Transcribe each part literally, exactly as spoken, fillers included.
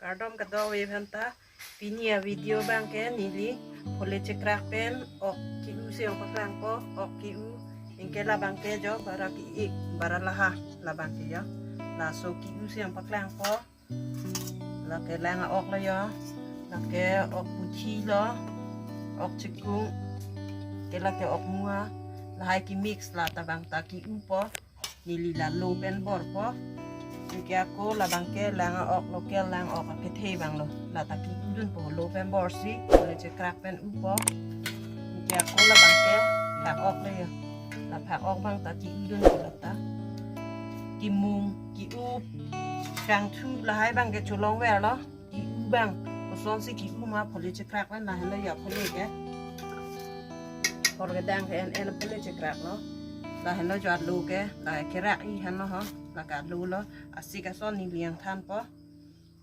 Kardom kadokave aphanta, pini a-video abangke neli phole chekrak pen ok ke-u si nangpaklangpo, ok ke-u, anke labangke jo bara ke-ik, bara laha, labangke jo. Laso ke-u si nangpaklangpo. Lake lang a-ok lo jo. Lake ok puthi lo, ok chekung, ke lake ok mua, lahai ke-mix, la ta bang ta ke-upo. Neli la lo pen borpo. Anke ako labangke lang a-ok, local lang a-ok akethe abang lo. La ta ke-u dunpo, lo pen bor si, phole chekrak pen upo. Anke ako labangke phak ok lo jo. La phak ok abang ta ke-u dunpo la ta. Kemung, ke-u, kangthu lahai abangke cholongver lo. Ke-u abang kosonsi ke-u ma phole chekrak pen lahenlo jo phole ke. Hor kedang ke en en phole chekrak lo. Lahenlo jo alo ke, la kerak-i henlo ho, la ke alo lo, asik ason neli nangthanpo.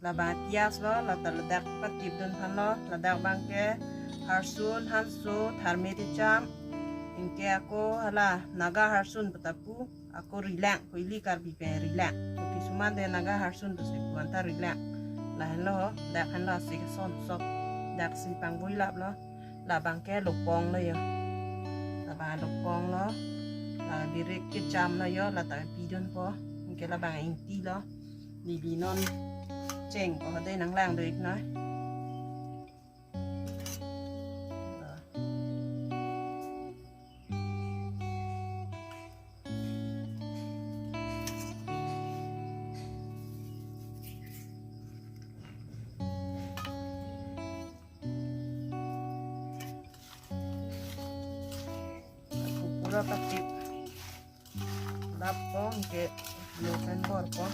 Labang piyaj lo, la ta ladak patip dun thanlo, ladak abangke harsun, hanso, tharmit icham, anke ako hala Naga harsun pata pu, ako rilang, ko ili Karbi pen rilang. Ko kisuman de Naga harsun pusi pu anta rilang. Lahenlo ho, dak henlo asik ason sok. Dak si pangvoilap lo. Labangke lopong lo jo. Labang lopong lo. La birik kecham lo jo, la ta pidunpo. Anke labang ingti lo. Neli non chengpo, hade nanglang do-ik noi. Pura patip. Lappo, anke lo pen borpo.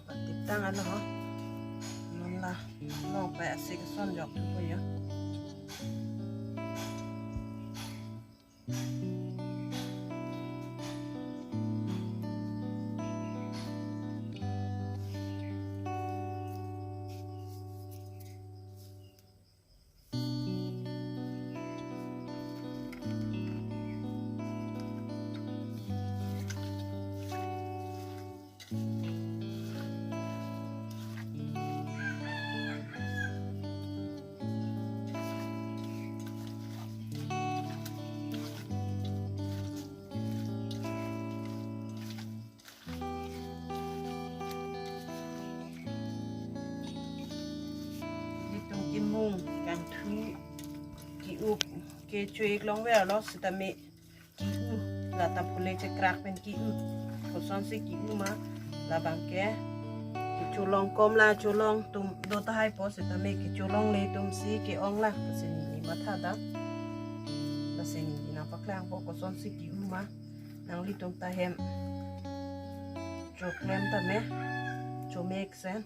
Patip tang ano ho. Non la, non pa asik ason jok thupo jo. Ilitum kemung, kangthu, ke-u, kecho-ik longver lo sitame ke-u, la ta phole chekrak pen ke-u. Kosonsi ke-u ma, labangke kecholong kom la cholong atum do tahaipo sitame kecholongle atum si ke-ong lang, lasi neli matha dam. Lasi neli nangpaklangpo kosonsi ke-u ma. Nanglitum ta hem choklem tame, chomek sen.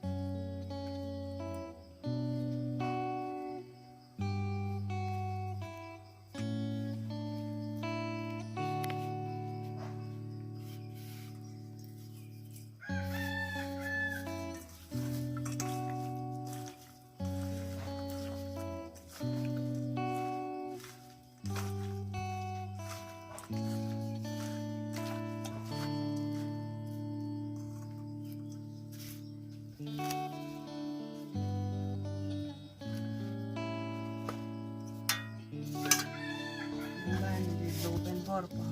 Lain di lo pen borpo.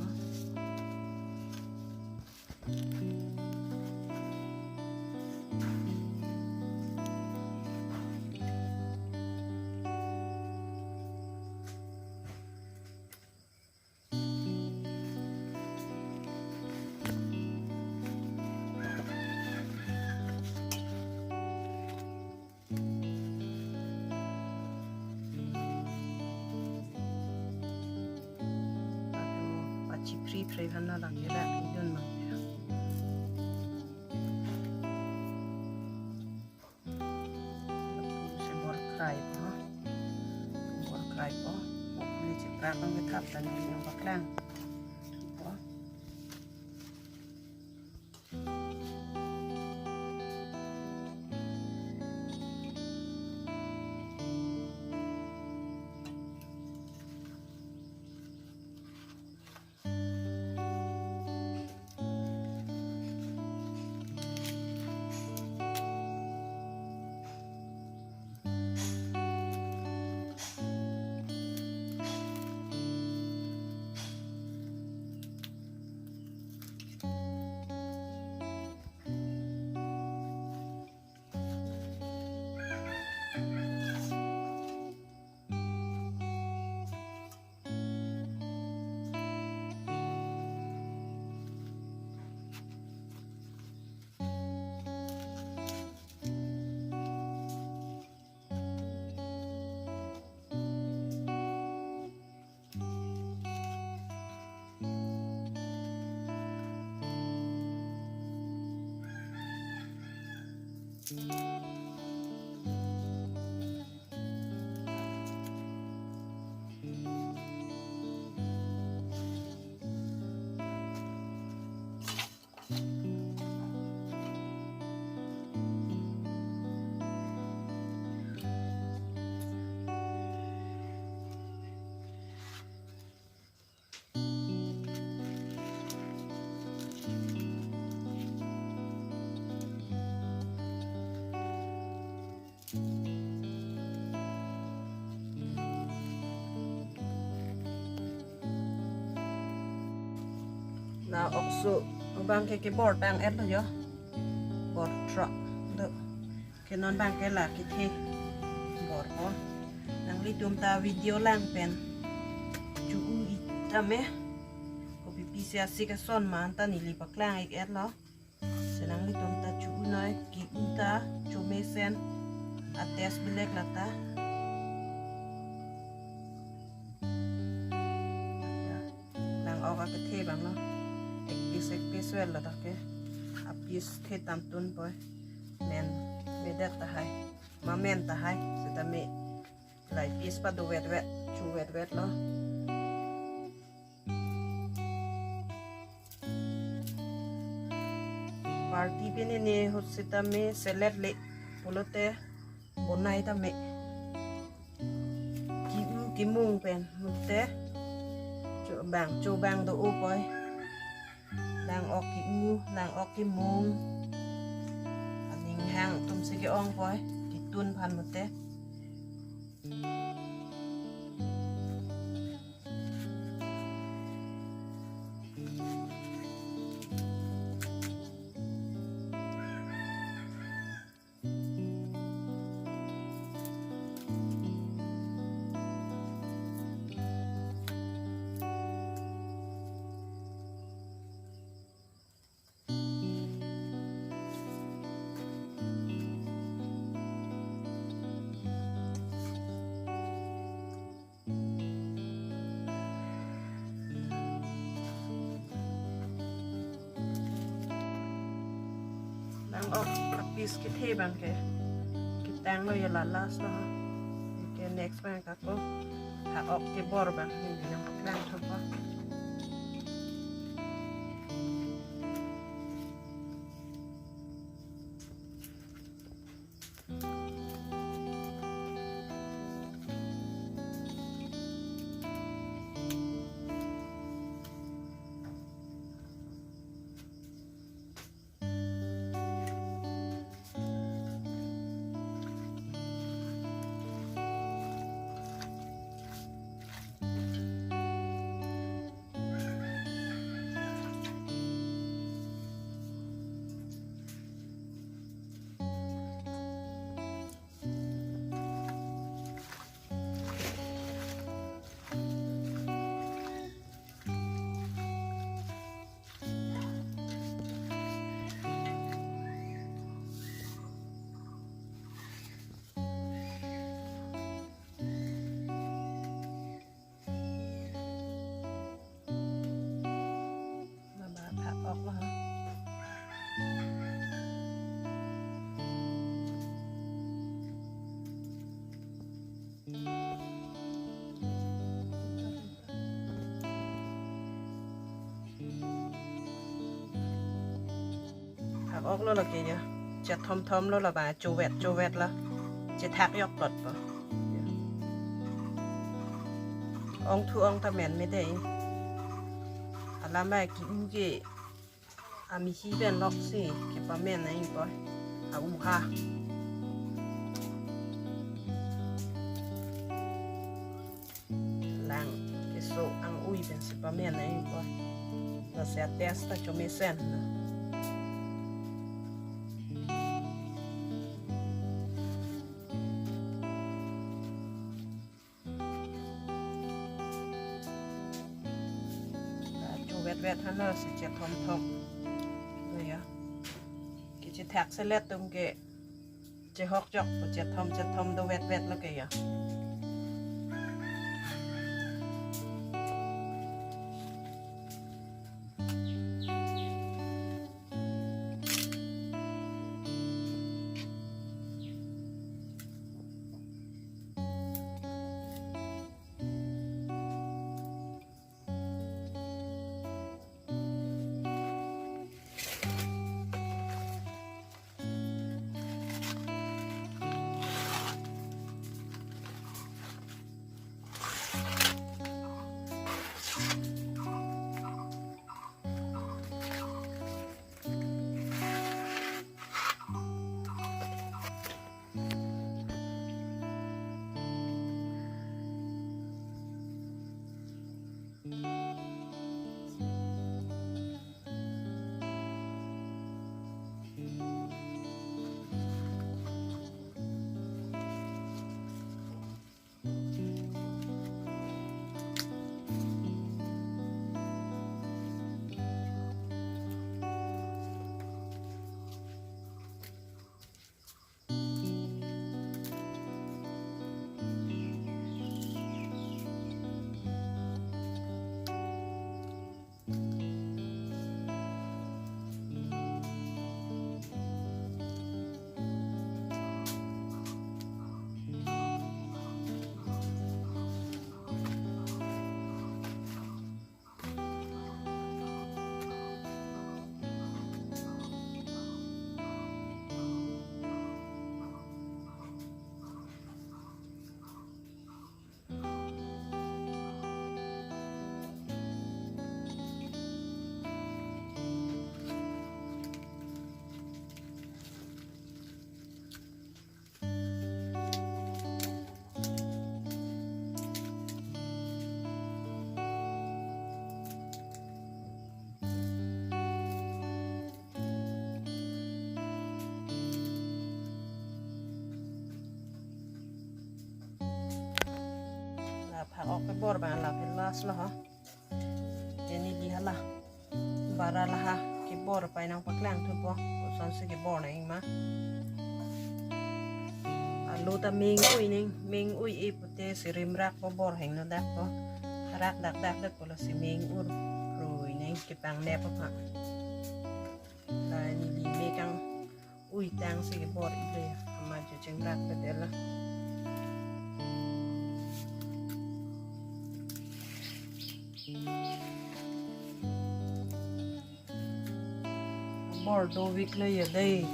Pachi pri pri hana lang ya dak idun mang ya. Lapu si bor krai po. Bor krai po. Mo phole chekrak nangkethap ta neli nangpaklang po. La okso abang ke kebor tang-etlo jo. Bor throk do. Ke non abang ke la kethe bor ko. Nanglitum ta video lang pen chu-u-ik tame. Kopi pisi asik ason ma anta neli paklang-ik-etlo. Si nanglitum ta chu-u noi, ke-u ta, chomesen, a-taste belek lata. Lang-ok akethe abanglo. Ek piece, ek piece vel ladak ke. A-piece the tangtun poi. Men, medet tahai. Mamen tahai. Sitame, lai piece pado vetvet, chu vetvetlo. Party pen ne ahut sitame salad le pulote bonai tame. Ke-u kemung pen mute. Cho abang, cho abang do-o poi. Lang-ok ke-u, lang-ok kemung. Aning hang atum si ke-ong poi. Ketun aphan mute. Lang-ok a-piece kethe abang ke. Ketanglo ya la last lo ha. Ke next abang ke ako. Phak-ok kebor abang. Neli nangpaklang thupo. Mama phak-ok lo ha. Phak-ok lo lake ya. Chethom thom lo la ba, chovet chovet la. Chethak yok plot po. Ong thu ong ta men me dei. Alam ba ke-u ke. Amihi pen lok si kepamen nangpo. A-u ha. Lang keso ang-ui pensi pamen nangpo. Lasi a-taste ta chomesen. Chovet vet hana si chethom thom. Lo ya. Kechethak selet atum ke chehok chok, chethom chethom dovet vet lo ke ya. bor abang la phe last lo ho. Neli hala bara laha kebor pai nangpaklang thupo, kosonsi kebor nang ma. Alu ta meng ui nang, meng ui-e pute si rimrak po, bor hingno dak po. Harak dak dak dak po, lasi meng ur rui nang, kepang nep apha. La neli me kang ui tangsi kebor-i le, amat jo chingrak pedet la. Bor dovik lo ya dei.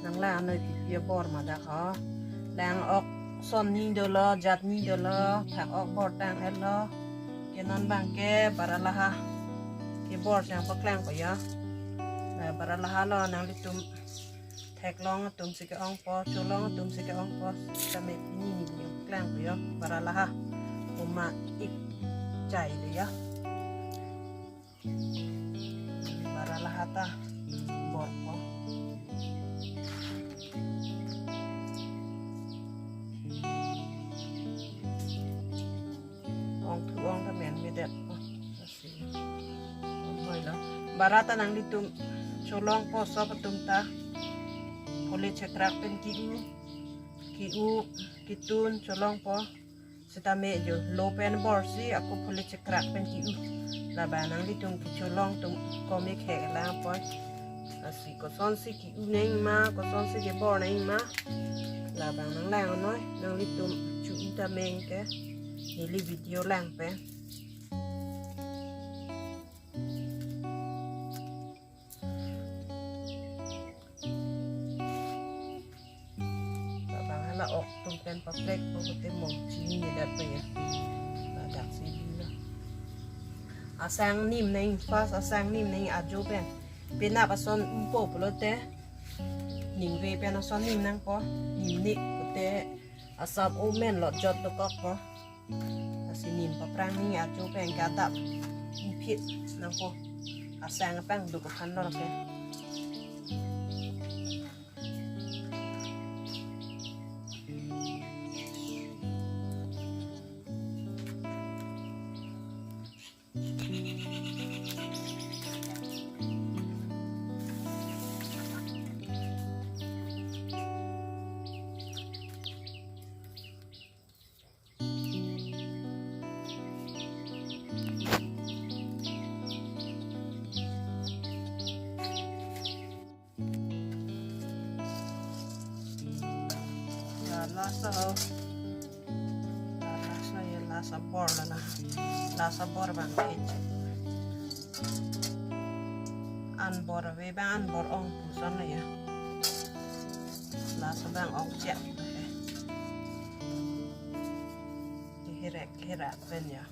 Nanglang noi, pipi abor ma dak ho. Lang-ok son ni dolo, jat ni dolo, thak-ok bor tang-et lo. Ke non abang ke bara laha kebor si nangpaklang po ya. La bara laha lo, nanglitum theklong atum si ke-ong po, cholong atum si ke-ong po, sitame pini neli nangpaklang po ya, bara laha. Oma ik chai lo ya. Bara laha ta bor po. Ong thu ong ta men medet po. Lasi. Ong hoi lo. Bara ta nanglitum cholong po, sop atum ta. Phule chekrak pen ki-u, ki-u, kitun cholong po. Sitame jo lo pen bor si ako phule chekrak pen ki-u. Labang nanglitum kecholong atum komik hek lang po. Lasi kosonsi ki-u nang ma, kosonsi kebor nang ma. Labang nanglang noi, nanglitum chu-u ta meng ke. Neli video lang pen. Labang hala ok atum pen paprek po pute mo chini ni dat po ya. Ladak si dula. Asang nim nang, first asang nim nang ajo pen. Penap ason umpo pulote. Ningve pen ason nim nangpo. Nim nik pute asap omen lo jot dokok po. Lasi nim paprang ni ajo pen kadap. Ipit nangpo. Asang pang duk aphan lo ke. Ya, last ho. Ya, last ho, ya, last abor lo na. Last abor abang ke. Anbor ave abang, anbor ong puson lo ya. Last abang ong chek. Keherek, keherek pen ya.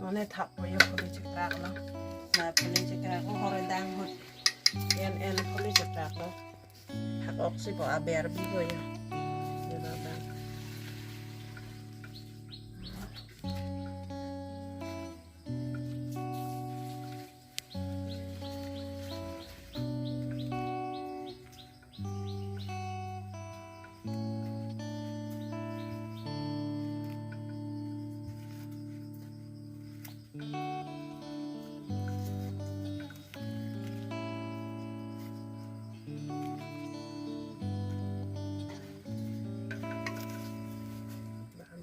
Nonne thap po ya, phule chekrak lo. Na phule chekrak lo, hore dang hut. En en phule chekrak lo. Thak-ok si po, aber bi po ya. Ya, na, na.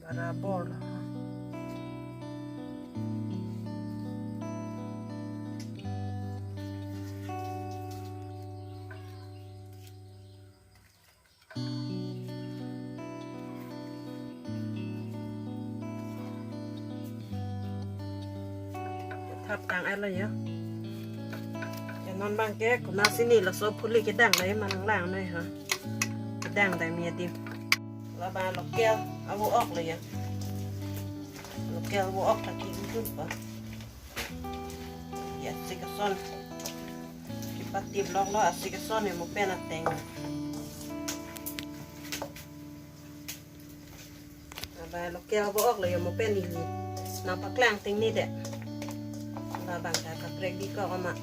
Bara bor. Thap tang-et lo ya. Ya, non abang ke konatsi ni laso phule kedang lo ya, ma nanglang noi ha. Kedang dam ya di. Labang local avo-ok lo ya. Local avo-ok ta ki-u dunpo. Ya, asik ason. Kipatip loklo asik ason ya mo pen ateng. Labang local avo-ok lo ya mo pen ili. Nang paklang ting ni de. Labang ta kaprek di ko koma.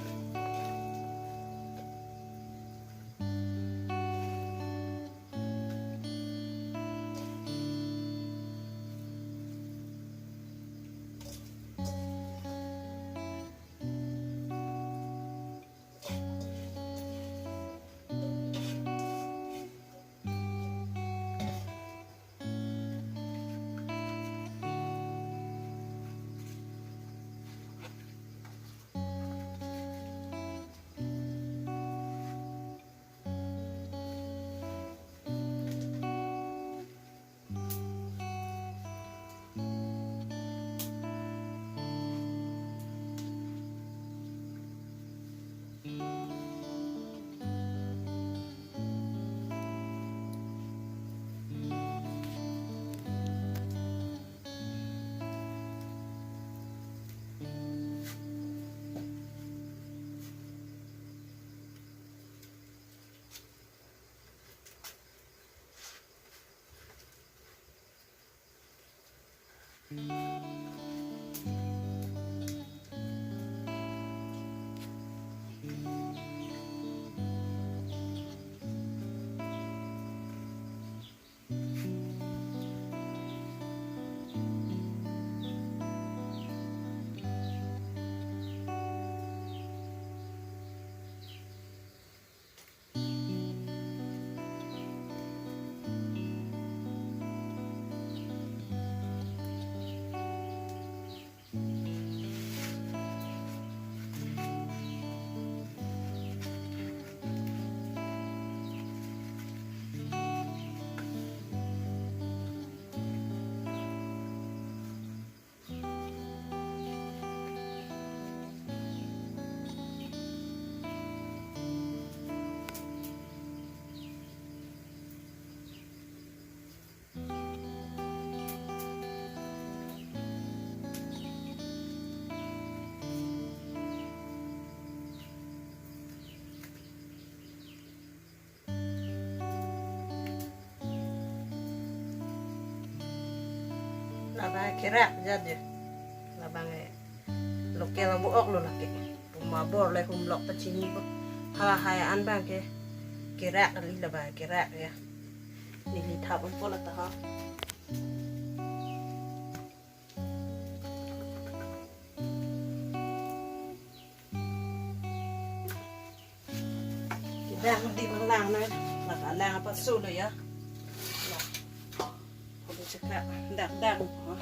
Labang kerak jadi. Labang, eh, local avo-ok lo lake. Puma bor le humlok pachinipo. Halahai an abang ke kerak kali, labang kerak ya. Neli thap unpo la ta ha. Kedang di manglang na, laka lang apa solo ya. Lah. Kalau cekak dak dang, ha.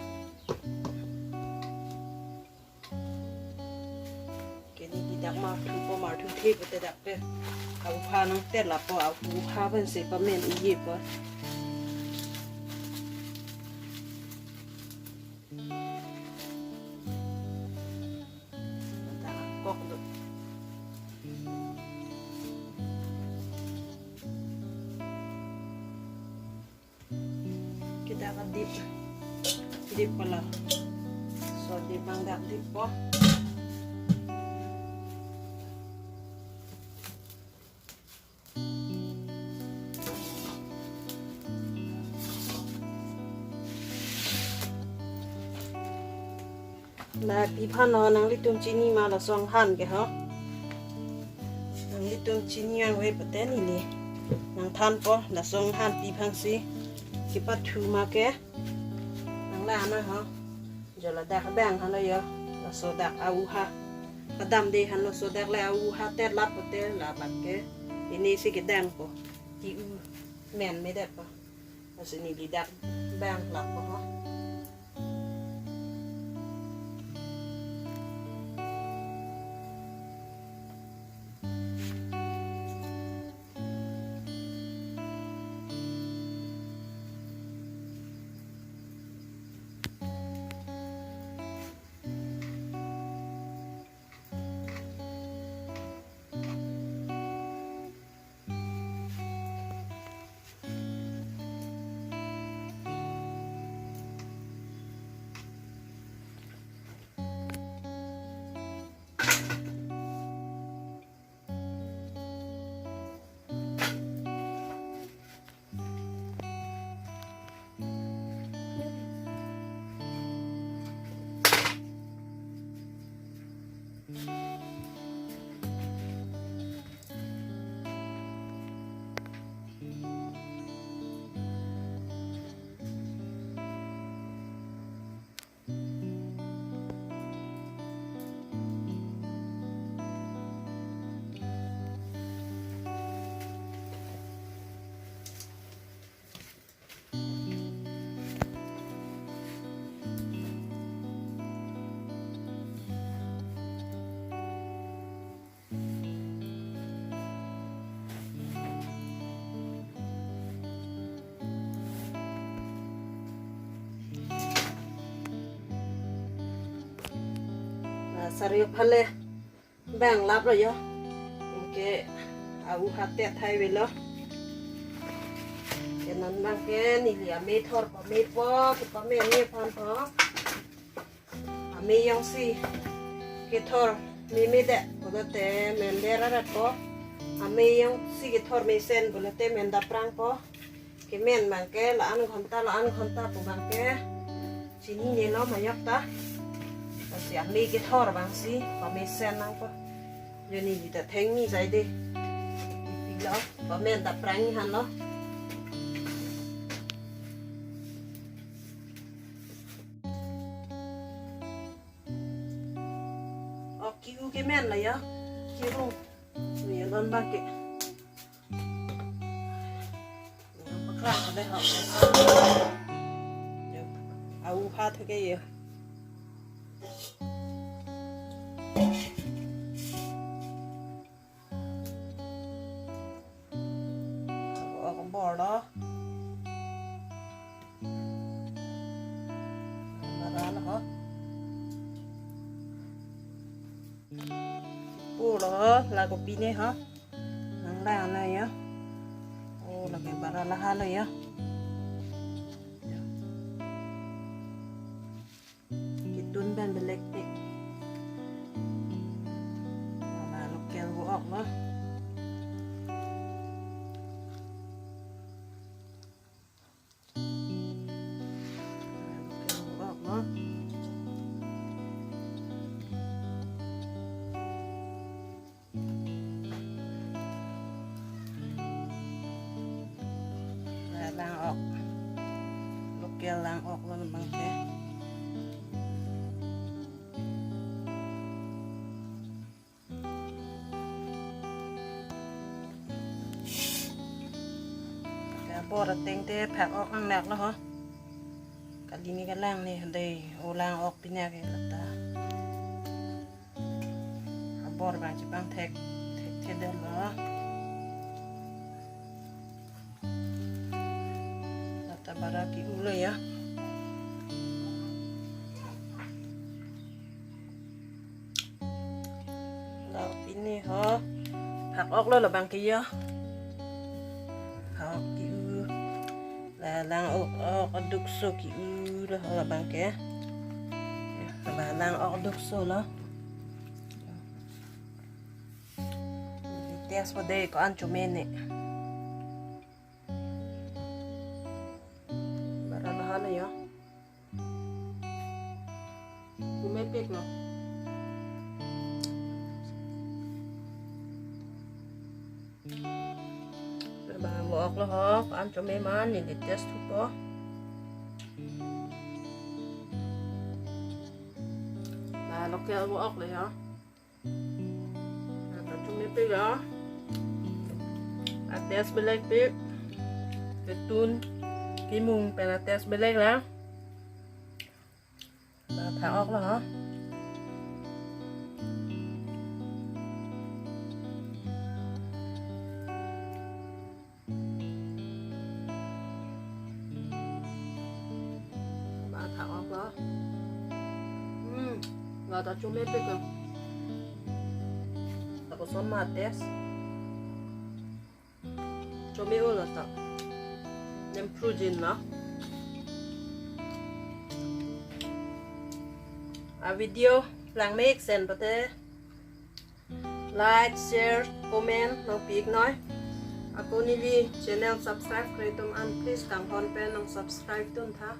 Kini di dak marthupo, marthu thepute dak pe. Au-ha nangtetlappo, au-ha pensi pamen-iyepo. Dak kok do. Kedak adip. Dip pala. So, dip abang dak dippo. La pi aphan ho, nanglitum chini ma laso anghan ke ho. Nanglitum chini vangve pute neli nangthanpo, laso anghan pi aphansi kepathu ma ke. Nang la na ho. Jo ladak abang halo yo. Laso dak au-ha. Padam de han laso dak le au-ha tetlap pute labang ke. Ini si kedangpo. Ki-u men me detpo. Lasi neli dak abang lappo ho. Sari phale bang lap lo yo. Anke au hate thai velo. Ke non bang ke neli ame thor pame po, ke pame ne phan po. Ame jongsi kethor meme det pulote mende rarat po. Ame jongsi kethor mesen pulote men daprang po. Kemen bang ke la-an ghonta la-an ghonta pu bang ke chinine lo mayok ta. Lasi ame kethor bang si pamesen nang po. Joni di ta theng ni jai de. Ipi lo pamen daprang ni han lo. Ok, ke-u kemen la ya. Kirung. Ni non bang ke. Ni paklang le ha. Yo. Au ha thu ke yo. Ok, bor lo. Bara lo ho. Pu lo ho, la kopine ho. Nang la na ya. Oh, lake bara la ha lo ya. Ketun pen belek tik. Mama local vo-ok lo. Local vo-ok lo. Lang-ok. Local lang-ok lo bang ke. Ke bor ateng te phak-ok nang nak lo ho. Kali ni kelang ni dei, o lang-ok pinak ke lata. Abor bang chipangthek, thekthedetlo. Lata bara ke-u lo ya. La pini ho. Phak-ok lo labang ke ya. Phak-ok ke-u. La lang-ok, ok aduk so ke-u lo labang ke. La lang-ok aduk so lo. Test po dei ko-an chome ne. Bara la ha lo ya. Chomepik lo. Ba mo-ok lo ho, ko-an chome ma neli test thupo. Ba local mo-ok lo ya. Lata chomepik lo. A-taste belek pik. Ketun kimung pen a-taste belek lo. Ba phak-ok lo ha. Ba phak-ok lo. Hmm, lata chomepik lo. Lapuson ma test. Chome-o lata. Nemphrujin lo. A-video langmek sen pute like, share, comment nangpi-iknoi. Ako neli channel subscribe kre atum an please kanghon pen nang subscribe duntha.